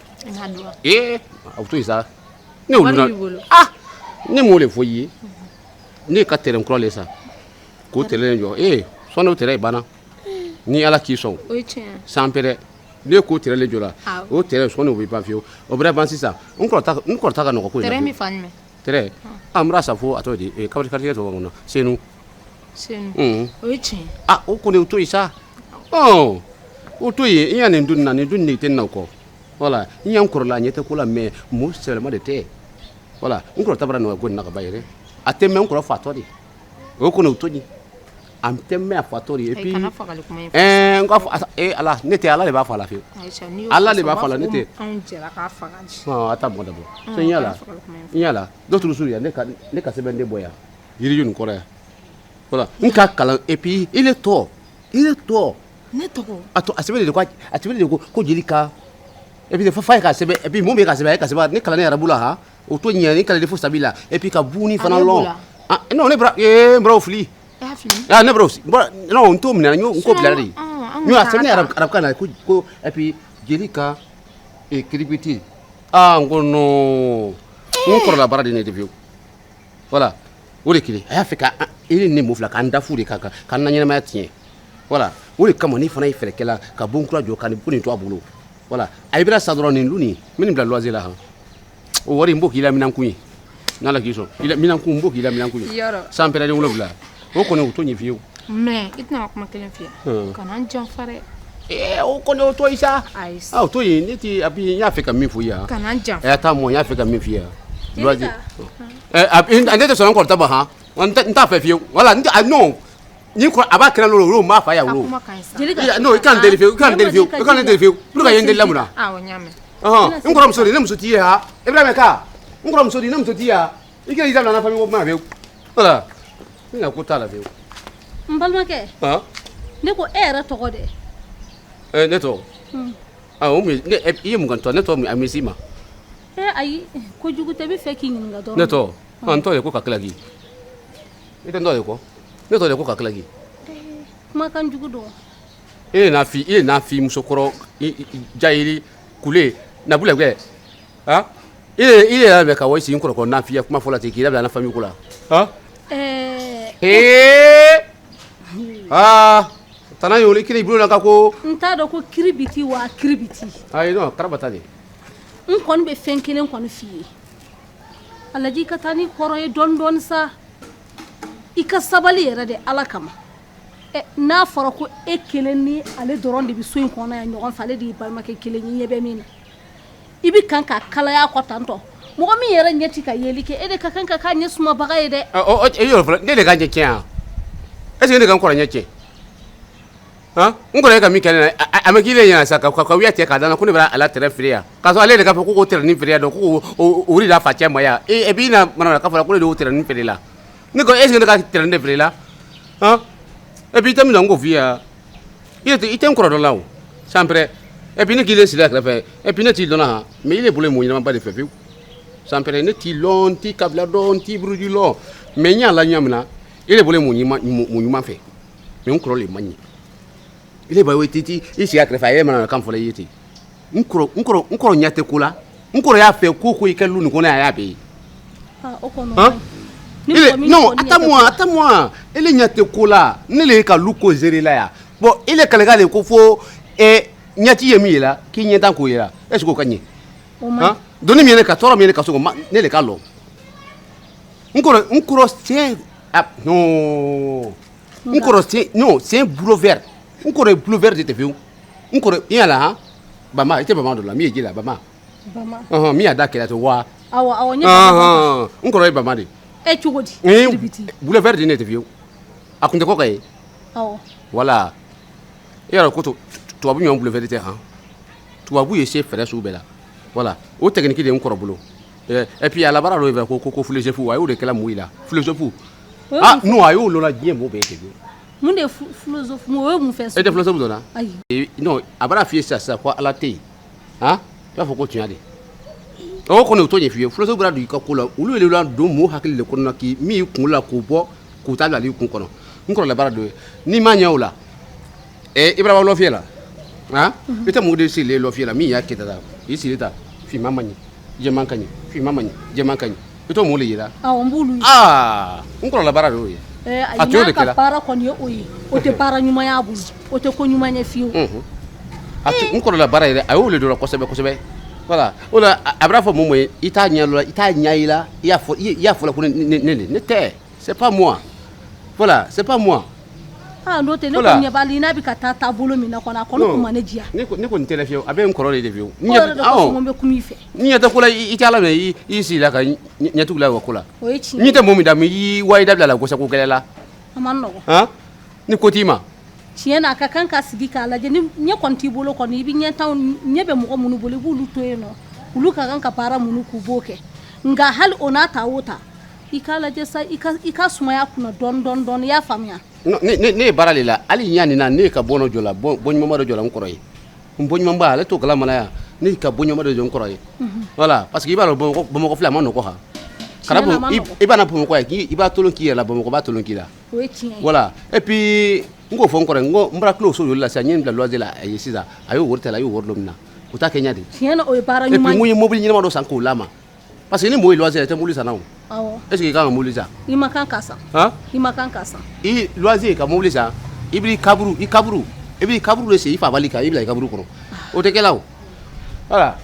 ee a bɛ to yen sa ne wulila ah ne m'o de fɔ i ye ne ka terrain kura le san k'o terrain jɔ ee sɔnni o terrain banna ni Ala k'i sɔn sanpɛrɛ ne k'o terrain le jɔ la o terrain sɔnni o bɛ ban fiyewu o bɛna ban sisan n kɔrɔ ta ka nɔgɔ ko in terrain min fan jumɛn terrain an bɔra sa fo a tɔgɔ di kabiri quartier tɔgɔ kɔnɔ Senu Senu o ye tiɲɛ ah o kɔni o to yen sa ɔ o to yen i y'a nin dun na nin dun de tɛ na o kɔ voilà n y'an kɔrɔla ɲɛ tɛ ko la mais mot sɛbɛlama de tɛ voilà n kɔrɔ ta bara nɔgɔya ko nin na ka ban yɛrɛ a tɛ mɛn n kɔrɔ fatɔ de o kɔni o to yen a tɛ mɛn a fatɔ de et puis kana fagali kuma in fɔ n k'a fɔ ee Ala ne tɛ Ala de b'a fɔ a la fiyewu Ala de b'a fɔ a la ne tɛ anw jɛra k'a faga a taa mɔgɔ dabɔ so n y'a la n y'a la dɔ turu su yan ne ka sɛbɛn de bɔ yan yiriju nin kɔrɔ yan voilà n ka kalan et puis il est tɔ ne tɔgɔ a to a sɛbɛn de ko a sɛbɛn de ko jeli ka et puis fa ye ka sɛbɛn et puis mun bɛ ka sɛbɛn a ye ka sɛbɛn ne kalannen arabu la han o to ɲɛ ne kalannen fo sabi la et puis ka buni fana lɔn ah non ne bɔra ee n bɔra o fili ah ne bɔra non n t'o minɛ n ko bila de n y'o a sɛbɛn arabukan na ko et puis jeli ka kiribiti ah n ko non n kɔrɔla baara de ne de fiyewu voilà o de kelen a y'a fɛ ka i ni ne mɔ fila k'an da fu de k'an na ɲɛnamaya tiɲɛ voilà o de kama ne fana ye fɛɛrɛ kɛla ka bon kura jɔ ka nin ko nin to a bolo voilà a bɛna sa dɔrɔn nin lu nin n bɛ nin bila loyer la han o wari n b'o k'i la minankun ye n'Ala k'i sɔn i la minankun n b'o k'i la minankun ye san pɛrɛden 7 o kɔni o t'o ɲɛ fiyewu mais i tɛna kuma kelen f'i ye kana n janfa dɛ ee o kɔni o to yen sa o to yen ne ti a bi n y'a fɛ ka min fɔ i ye han kana n janfa ɛ taa mɔ n y'a fɛ ka min f'i ye loyer ɛ ne tɛ sɔn n kɔrɔ ta ma han n t'a fɛ fiyewu voilà non ni kɔrɔ a b'a kɛra lolo olu m'a fa ya wolo non i kan deli fiyewu i kan deli fiyewu i kan deli fiyewu pour ka ye n deli la mun na awɔ n y'a mɛn n kɔrɔmuso de ne muso t'i ye ha Ibrahima ka n kɔrɔmuso de ne muso t'i ye ha i k'i da bila n na famille ko kuma na fiyewu voilà ne na ko t'a la fiyewu n balimakɛ ne ko e yɛrɛ tɔgɔ dɛ ne tɔgɔ o mun ne i ye mun kan tɔ ne tɔgɔ a misi ma ayi kojugu tɛ n bɛ fɛ k'i ɲininka dɔrɔn ne tɔgɔ n tɔgɔ de ko Kakilaki i tɛ n tɔgɔ de kɔ ne tɔgɔ de ko Kakilaki kumakan jugu dɔn e n'a fi e n'a fi musokɔrɔ jayiri kule nabula kɛ ha e yɛrɛ bɛ ka wa sigi n kɔrɔ n'a f'i ye kuma fɔ la ten k'i labila n na famille ko la ha ee aa tana y'o kiri i bolo la ka ko n t'a dɔn ko kiribiti wa kiribiti ayi non karabata de n kɔni bɛ fɛn kelen kɔni f'i ye a lajɛ i ka taa ni kɔrɔ ye dɔɔni dɔɔni sa i ka sabali yɛrɛ de Ala kama n'a fɔra ko e kelen ni ale dɔrɔn de bɛ so in kɔnɔ yan ɲɔgɔn fɛ ale de y'i balimakɛ kelen ye ɲɛ bɛ min na i bɛ kan ka kalaya kɔ tantɔ mɔgɔ min yɛrɛ ɲɛ ti ka yeli kɛ e de ka kan ka k'a ɲɛ sumabaga ye dɛ e yɔrɔ fɔlɔ ne de ka ɲɛ tiɲɛ wa est ce que ne ka n kɔrɔ ɲɛ tiɲɛ han n kɔrɔ ye ka min kɛ ne na a ma k'i le ɲɛna sa ka wuya tigɛ k'a da n na ko ne bɛ a la terrain feere yan k'a sɔrɔ ale de k'a fɔ ko k'o terrain feere yan dɔn ko o de la fa cɛ ma yan et puis i na mana k'a fɔra ko ne de y'o terrain feere la ne ko est ce que ne ka terrain de feere la han et puis i tɛ min na n k'o f'i ye i tɛ n kɔrɔ dɔ la o sanpɛrɛ et puis ne k'i le sigi a kɛrɛfɛ et puis ne t'i dɔn han mais i le bolo ye mɔgɔ ɲɛnamaba de fɛ fiyewu sanpɛrɛ ne t'i lɔn n t'i kabila dɔn n t'i buruju lɔn mais n y'a la ɲɛ min na i le bolo ye mɔgɔ ɲuman fɛ mais n kɔrɔ le man ɲi i le ba i t'i sigi a kɛrɛfɛ a yɛrɛ mana kan fɔla i ye ten n kɔrɔ ɲɛ tɛ ko la n kɔrɔ y'a fɛ ko i kɛ lu nin kɔnɔ a y'a bɛɛ ye non attends-moi ele ɲɛ tɛ ko la ne le ye ka lu ko gérer la yan bon ele kalekan le ko fo ɲɛti ye min ye la k'i ɲɛ tan k'o ye la est ce que o ka ɲɛ doni min ye ne ka tɔɔrɔ min ye ne ka so kɔnɔ ne le ka lɔn n kɔrɔ c'est non n kɔrɔ c'est non c'est un bouleuvert n kɔrɔ ye bouleuvert de tɛ fiyewu n kɔrɔ i y'a la han bama i tɛ bama dɔ la min ye ji la bama min y'a da kɛlɛ to wa awɔ awɔ n ye bama n kɔrɔ ye bama de e cogo di bouleuvert de ne tɛ fiyewu a kun tɛ kɔ ka ye awɔ voilà i y'a dɔn ko tubabu ɲɔgɔn bouleuvert tɛ han tubabu ye se fɛɛrɛ sugu bɛɛ la voilà o technique de ye n kɔrɔ bolo et puis a labaara dɔ ye ko philosophe a y'o de kɛla mun la philosophe ah non a y'o lɔla diɲɛ mɔgɔ bɛɛ ye ten mun de ye philosophe o ye mun fɛn e tɛ philosophe dɔn na ayi non a b'a f'i ye sisan ko Ala tɛ yen han i b'a fɔ ko tiɲɛ de o kɔni o t'o ɲɛ f'i ye philosophe bɔra don i ka ko la olu de la don mɔgɔ hakili de kɔnɔ k'i min y'i kunkolo la k'o bɔ k'u ta bila i kun kɔnɔ n kɔrɔla baara dɔ ye n'i ma ɲɛ o la i b'a lɔ fiyɛ la Han, i tɛ mɔgɔ de sigilen lɔfiye la min y'a kɛ tan, i sigi ta finman man ɲi, jɛman ka ɲi, finman man ɲi, jɛman ka ɲi, i t'o mɔgɔ de yira. Awɔ, n b'olu ye. Aa, n kɔrɔla baara de y'o ye. Ayi, n'a ka baara kɔni ye o ye, o tɛ baara ɲuman y'a bolo, o tɛ ko ɲuman ye fiyewu. A n kɔrɔla baara yɛrɛ, a y'o le dɔn kosɛbɛ kosɛbɛ. Voilà, o la a b'a fɔ mun ma ye, i t'a ɲɛ la, i t'a ɲɛ i la, i y'a fɔ, i y'a fɔ la ko ne tɛ, c'est pas moi. Voilà, c'est pas moi. Ah, n'o tɛ ne kɔni ɲɛ b'a la, i n'a bɛ ka taa taabolo min na kɔni, a kɔni kun ma ne diya. Ne kɔni tɛ fiyewu, a bɛ n kɔrɔ de fiyewu. O yɛrɛ de kosɔn n bɛ kuma i fɛ. Ni ɲɛ tɛ ko la, i tɛ Ala minɛ, i sigi la ka ɲɛtugu la o ko la. O ye tiɲɛ ye. N'i tɛ mɔgɔ min da, i y'i wa i dabila la gosa ko gɛlɛ la. A man nɔgɔn. Han, ni ko t'i ma. Tiɲɛ na, a ka kan ka sigi k'a lajɛ, ni ɲɛ kɔni t'i bolo kɔni, i bɛ ɲɛtanw, ɲɛ bɛ mɔgɔ minnu bolo, i b'olu to yen nɔ, olu ka kan ka baara minnu k'u b'o kɛ. Nka hali o n'a ta o ta, i k'a lajɛ sa, i ka sumaya kunna dɔɔni dɔɔni dɔɔni, i y'a faamuya. Ne ye baara de la, hali ɲa nin na, ne ye ka bɔ dɔ jɔ la, bɔ ɲumanba dɔ jɔ la n kɔrɔ ye. N bɔ ɲumanba, ale t'o kalama la yan, ne ye ka bɔ ɲumanba dɔ jɔ n kɔrɔ ye. Voilà, parce que i b'a dɔn Bamakɔ filɛ, a ma nɔgɔ han. I b'a na Bamakɔ yan, i b'a tolon k'i yɛrɛ la, Bamakɔ b'a tolon k'i la. O ye tiɲɛ ye. Voilà, et puis n k'o fɔ n kɔrɔ ye, n ko n bɔra tulo so joli la sisan, n ye n bila loyer la a ye sisan, a y'o wari ta, a y'o wari dɔ minɛ, o t'a kɛ ɲɛ de. Tiɲɛ na, o ye baara ɲuman ye. Et puis n ko n ye mobili ɲɛnama dɔ san k'o l'a ma. Parce que ni mɔgɔ ye loyer la, i tɛ mobili san na o. Awɔ. Est ce que i kan ka mobili san? I ma kan ka san. Han? I ma kan ka san. I loyer ka mobili san, i b'i kaburu, i kaburu, i b'i kaburu de sen i fa bali kan, i bila i kaburu kɔnɔ. O tɛ kɛ la o. Voilà.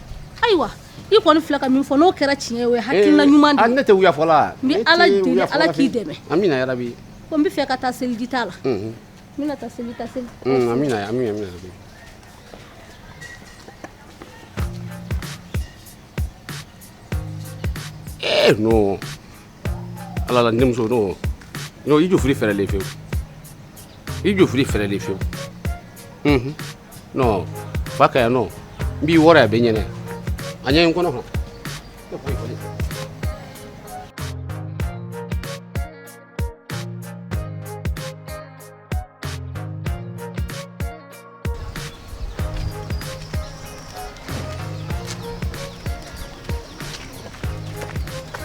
Ayiwa, i kɔni filɛ ka min fɔ, n'o kɛra tiɲɛ ye, o ye hakilina ɲuman de ye. Ne tɛ wuya fɔ la. N bɛ Ala deli, Ala k'i dɛmɛ. Amina yarabi. Ko n bɛ fɛ ka taa seliji ta la. N bɛna taa seli ta seli. Amina, amina, amina. Eh non. Ala la n denmuso, non. Non, i jɔ fili fɛrɛlen fewu. I jɔ fili fɛrɛlen fewu. Non, fa ka yan nɔ. N b'i wɔrɔ yan bɛ ɲɛnɛ. A ɲɛ n kɔnɔ hɔn.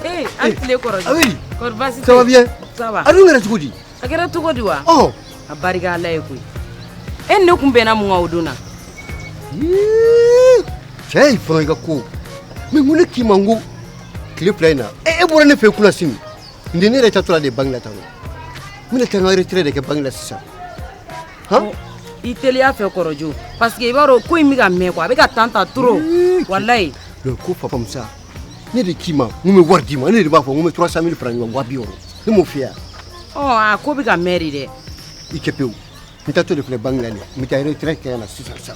Eh, an tile kɔrɔ. Ah oui. Kɔri baasi tɛ? Ça va bien? Ça va. A dun kɛra cogo di? A kɛra cogo di wa? Ɔ. A barika Ala ye koyi. E ni ne kun bɛnna mun kan o don na? Cɛ i fana i ka ko. Mais n ko ne k'i ma n ko tile fila in na, e bɔra ne fɛ kunna sini. N den ne yɛrɛ taatɔ la de banque la tan nɔ. N bɛna taa n ka retrait de kɛ banque la sisan. Han? I teliya fɛ kɔrɔjo, parce que i b'a dɔn ko in bɛ ka mɛn quoi, a bɛ ka temps ta trop. Walayi. Donc ko Papa Musa, ne de k'i ma n ko n bɛ wari d'i ma, ne de b'a fɔ n ko n bɛ 300 000 fara ɲɔgɔn kan 60 000. Ne m'o f'i ye wa? Ɔ, a ko bɛ ka mɛn de dɛ. I kɛ pewu. N taatɔ de filɛ banque la nin ye, n bɛ taa retrait kɛ ka na sisan sisan.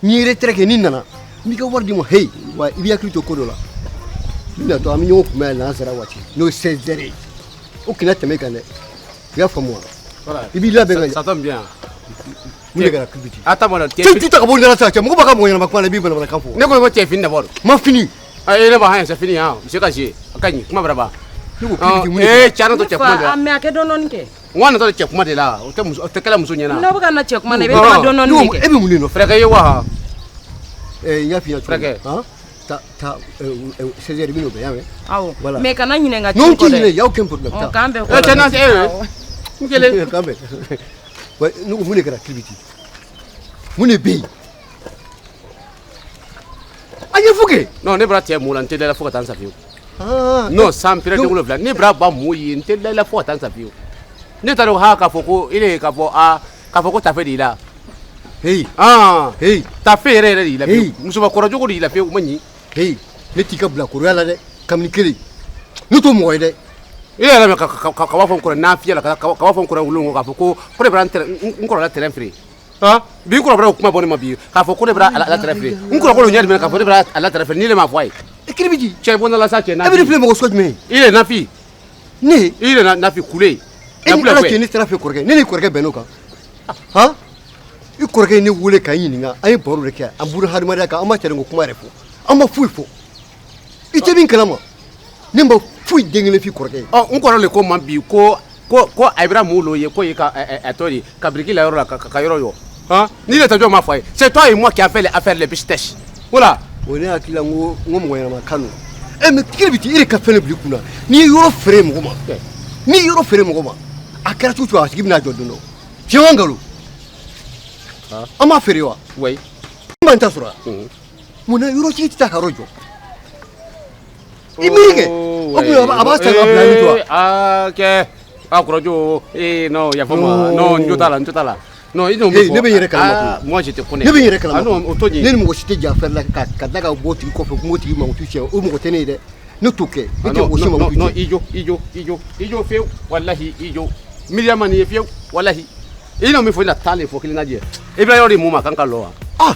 N'i ye retrait kɛ n'i nana, n b'i ka wari d'i ma, hey, wa i b'i hakili to ko dɔ la. N natɔ an bɛ ɲɔgɔn kunbɛn yan laansara waati, n'o ye 16 heures ye. O kana tɛmɛ e kan dɛ. I y'a faamu wa? I b'i labɛn ka ɲɛ. Ça tombe bien. Mun de kɛra Kibiti? A ta bɔ la. Cɛ tu ta ka bɔ n da la sa, cɛ mɔgɔ b'a ka mɔgɔ ɲɛnama kuma la, i b'i manamanakan fɔ. Ne ko ko cɛ fini d'abord. Ma fini. Ah, ne b'a hɛn, c'est fini hein. Monsieur Kaji, a ka ɲi, kuma bɛra ban. Ne ko Kibiti mun de kɛra? Eh, cɛ natɔ cɛ kuma de la. A mais a kɛ dɔɔni dɔɔni kɛ. N ko a natɔ cɛ kuma de la, o tɛ muso, o tɛ kɛla muso ɲɛna. N'aw bɛ ka na cɛ kuma na, i bɛ taga dɔɔni dɔɔni de kɛ. E bɛ mun de nɔfɛ? Frère ye wa? Eh, n y'a f'i ɲɛna cogo min. Frère. Han? Ta ta 16 heures i bɛ n'o bɛn, y'a mɛn? Awɔ. Voilà. Mais kana ɲinɛ n ka ci Non, n kɔ t'i dɛ. ɲinɛ, y a aucun problème. Ɔ, k'an bɛn. Eh, cɛ na eh. N kelen. K'an bɛn. Wa ne ko mun de kɛra Kibiti? Mun de bɛ yen? A ɲɛfɔ kɛ. Non, ne bɔra cɛ mun la, n tɛ da la fo ka taa n sa fiyewu. Ah, Non, san pere den wolonwula, ne bɔra ba mun ye, n tɛ da la fo ka taa n sa fiyewu. Ne t'a dɔn ha k'a fɔ ko i de k'a fɔ a k'a fɔ ko tafe de y'i la. Hey. Ah. Hey. Tafe yɛrɛ yɛrɛ de y'i la fiyewu. Hey. Musoba kɔrɔ jogo de y'i la fiyewu, o ma ɲi. Hey, ne t'i ka bilakoroya la dɛ, kabini kelen. Ne t'o mɔgɔ ye dɛ. I yɛrɛ mɛn ka b'a fɔ n kɔrɔ n'a fiyɛ la ka b'a fɔ n kɔrɔ wolo k'a fɔ ko ne bɛna n kɔrɔla terrain feere. Han, bi n kɔrɔ bɛna o kuma bɔ ne ma bi k'a fɔ ko ne bɛna a la terrain feere. N kɔrɔ ko ɲɛ jumɛn k'a fɔ ne bɛna a la terrain feere ni ne m'a fɔ a ye. E Kiribiti. Cɛ bɔ n da la sa cɛ n'a. E bɛ ne filɛ mɔgɔ sugu jumɛn ye? I yɛrɛ nafi. Ne. I yɛrɛ nafi kule. E ni Ala cɛ ne taara fɛ kɔrɔkɛ, ne ni kɔrɔkɛ bɛnn'o kan. Han? I kɔrɔkɛ ye ne wele ka n ɲininka, an ye baro de kɛ, an buru hadamadenya kan, an ma cɛdenko kuma yɛrɛ fɔ, an ma foyi fɔ. I tɛ min kalama, ne ma foyi den kelen f'i kɔrɔkɛ ye. Ɔ, n kɔrɔ le ko ma bi ko ko a bɛra mun lo ye ko ye ka a tɔ de ka biriki la yɔrɔ la ka yɔrɔ jɔ. Han, ni ne tɛ jɔ ma fɔ a ye. C'est toi et moi qui a fait l'affaire les bistèches. Voilà. O ne hakili la n ko mɔgɔ ɲɛnama kan don. E mais Kiribiti, e de ka fɛn de bila i kunna. N'i ye yɔrɔ feere mɔgɔ ma, n'i ye yɔrɔ feere mɔgɔ ma, a kɛra cogo o cogo a tigi bɛna jɔ don dɔ. Tiɲɛ wa nkalon? An b'a feere wa? Oui. Ma n ta sɔrɔ mun na? Yɔrɔtigi tɛ taa ka yɔrɔ jɔ. I miiri kɛ, o tuma a b'a san ka bila min to wa? Aa kɛ, a kɔrɔjo, ee non, yafa ma, non, n jo t'a la, n jo t'a la, non, i n'o Hey, ne bɛ n yɛrɛ kalama. Ah, moi je te connais. Ne bɛ n yɛrɛ kalama. Ah non, o to ɲɛ. Ne ni mɔgɔ si tɛ jɛ affaire la ka tila ka bɔ o tigi kɔfɛ k'o tigi mankutu tiɲɛ. O mɔgɔ tɛ ne ye dɛ, ne t'o kɛ, ne Ah, tɛ non, mɔgɔ si non, non, mankutu non, tiɲɛ. i jo, i jo, i jo, i jo fiyewu, walahi, i jo. Miriam nin ye fiyewu, walahi. I n'o min fɔ, i na taa le fɔ kelen na jɛ. I bɛ yɔrɔ di mun ma kan ka lɔ wa? Ah.